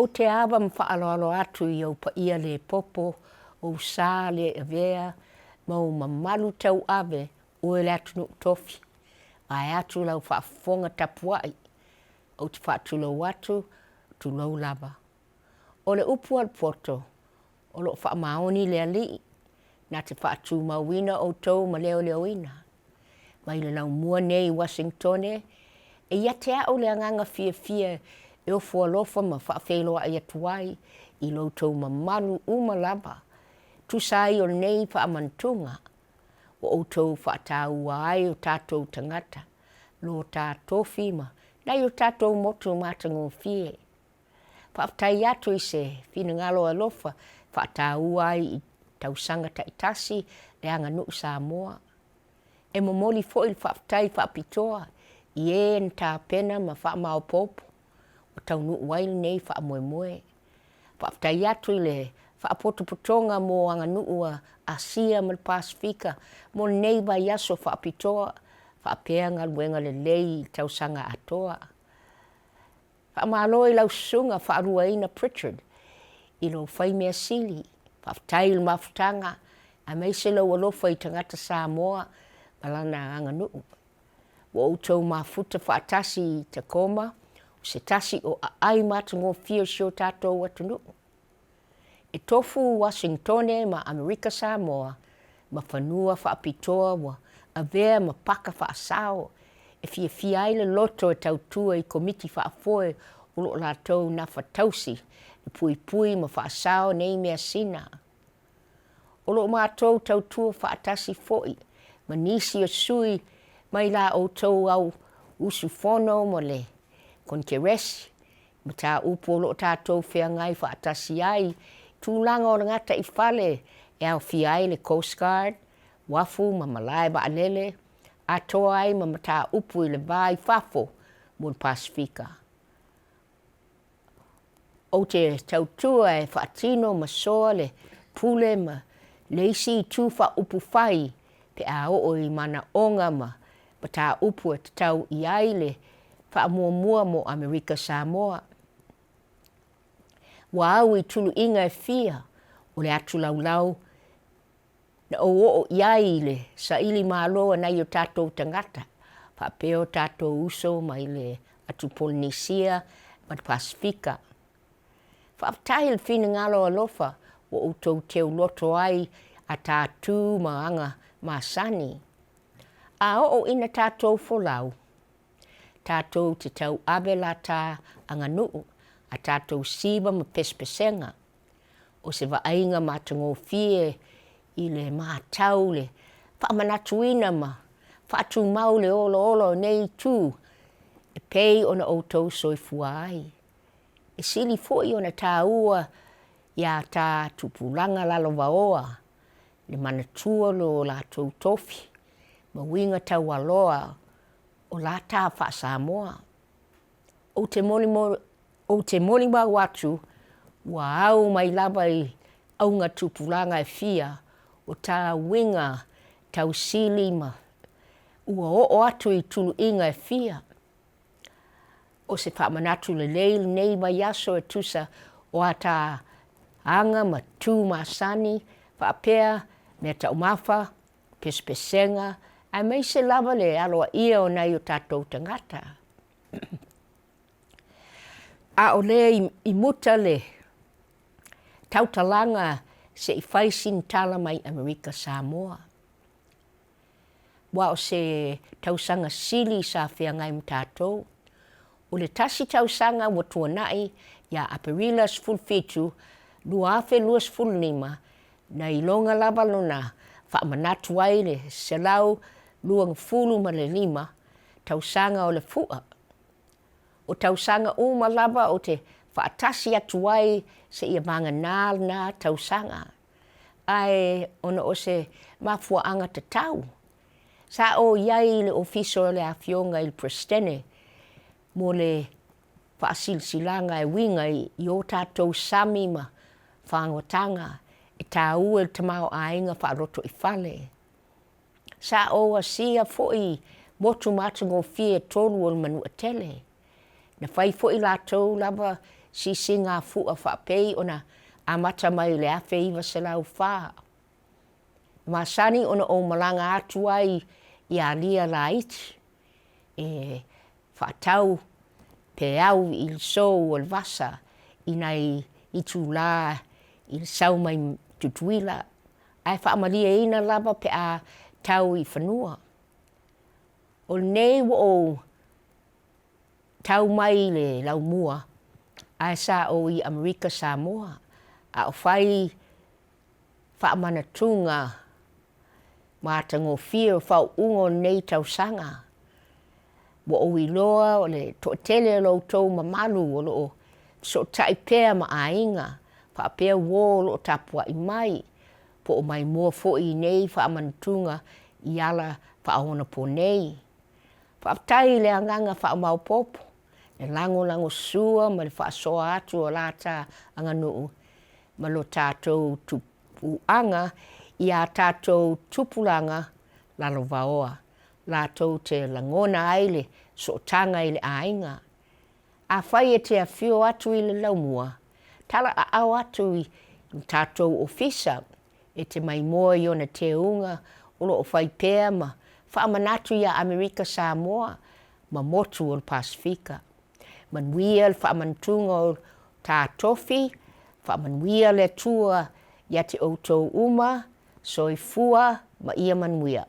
Ou te ava ma faaaloalo atu i ou paia le popo, ou sa le avea ma ou mamalu tauave oe le atunuu tofi, vaeatu lau faafofoga tapuai, ou te faatulou atu, tulou lava. O le upu a le poto, o lo o faamaoni le Alii, na te faatumauina outou ma leoleoina. Mai le laumua nei i Uasinetone, e ia te a'u le agaga fiafia e ofo alofa ma faafeiloai atu ai i lo outou mamalu uma lava e tusa ai o lenei faamanatuga ua outou faataua ai o tatou tagata, lo ta tofi ma nai o tatou motu matagofie. Faafetai atu i se finagalo alofa e faataua ai i tausaga taitasi le aganuu Samoa. E momoli foi le faafetai faapitoa i e na tapena ma faamaopoopo ua taunuu ai lenei faamoemoe. Faafetai atu i le Faapotopotoga mo Aganuu a Asia ma le Pasefika mo lenei vaiaso faapitoa faapea galuega lelei i le tausaga atoa. Faamalo i lau Susuga Faaluaina Pritchard i lou faimea sili, faafetai i le mafutaga aemaise lou alofa i tagata Samoa ma lana aganuu. Ua outou mafuta faatasi i Tacoma, o se tasi o aai matagofie o si o tatou atunuu. E tofu Uasinetone ma Amerika Samoa ma fanua faapitoa ua avea ma paka faasao e fiafia ai le loto e tautua i Komiti Faafoe o lo o latou gafatausi e puipui ma faasao nei measina. O lo o matou tautua faatasi foi ma nisi o sui mai la outou au usufono ma le Konekeresi, mataupu o lo o tatou feagai faatasi ai i tulaga o le gataifale e aofia ai le Coast Guard, uafu ma malae vaalele, atoa ai ma mataupu i le va i fafo mo le Pasefika. Ou te tautua e faatino ma soa le pule ma le isi itu faaupufai pe a oo i manaoga ma mataupu e tatau i ai le faamuamua mo Amerika Samoa. Ua au i tuluiga e fia o le atu laulau na ou oo i ai i le sailimalo a nai o tatou tagata faapea o tatou uso mai le atu Polenisia ma le Pasefika. Faafetai i le finagalo alofa ua outou teuloto ai a ta tu ma aga masani. A oo ina tatou folau, tatou te tauave la ta aganuu, a tatou siva ma pesepesega. O se vaaiga matagofie i le matau le faamanatuina ma faatumau le olaola o nei itu e pei ona outou soifua ai. E sili foi ona taua ia ta tupulaga lalovaoa le manatua lo latou tofi ma uiga taualoa o la ta faa-Samoa. Ou te molimau atu, ua au mai lava i augatupulaga e fia o ta uiga tausili ma ua oo atu i tuluiga e fia. O se faamanatu lelei lenei vaiaso e tusa o a ta aga ma tu masani faapea meataumafa, pesepesega, aemaise lava le aloaia o nai o tatou tagata. A o le i muta le tautalaga se i fai sina tala mai Amerika Samoa, aua o se tausaga sili sa feagai ma tatou. O le tasi tausaga ua tuanai ia Aperila 17, 2025, na iloga lava lona faamanatu ai le 125 tausaga o le Fua. O tausaga uma lava ou te faatasi atu ai seia vagana lena tausaga, ae ona o se mafuaaga tatau, sa ou i ai i le Ofisa o le Afioga i le Peresetene mo le faasilasilaga e uiga i o tatou sami ma fagotagata e taua i le tamaoaiga faalotoifale. Sa ou asia foi motu matagofie e tolu o le Manuatele. Na fai foi latou lava sisigafua faapei ona amata mai i le 1904. E masani ona ou malaga atu ai i alia laiti e faatau peau i le sou o le vasa i nai itula i le sau mai Tutuila, ae faamalieina lava pe a tau i fanua. O lenei ua ou tau mai i le laumua, ae sa ou i Amerika Samoa a o fai faamanatuga matagofie o faauuga o lenei tausaga. Ua ou iloa o le toatele o lo outou mamalu o lo o fesootai pea ma aiga faapea uo o lo o tapuai mai po o maimoa foi i nei faamanatuga i ala faaonaponei. Faafetai i le agaga faamaopoopo, le lagolagosua ma le faasoa atu o la ta aganuu ma lo tatou tupuaga i a tatou tupulaga lalovaoa, latou te lagona ai le sootaga i le aiga. Afai e te afio atu i le laumua, talaaao atu i le tatou Ofisa e te maimoa i ona teuga o lo o fai pea ma faamanatu ia Amerika Samoa ma motu o le Pasefika. Manuia le faamanatuga o ta tofi, faamanuia le Atua ia te outou uma. Soifua ma ia manuia.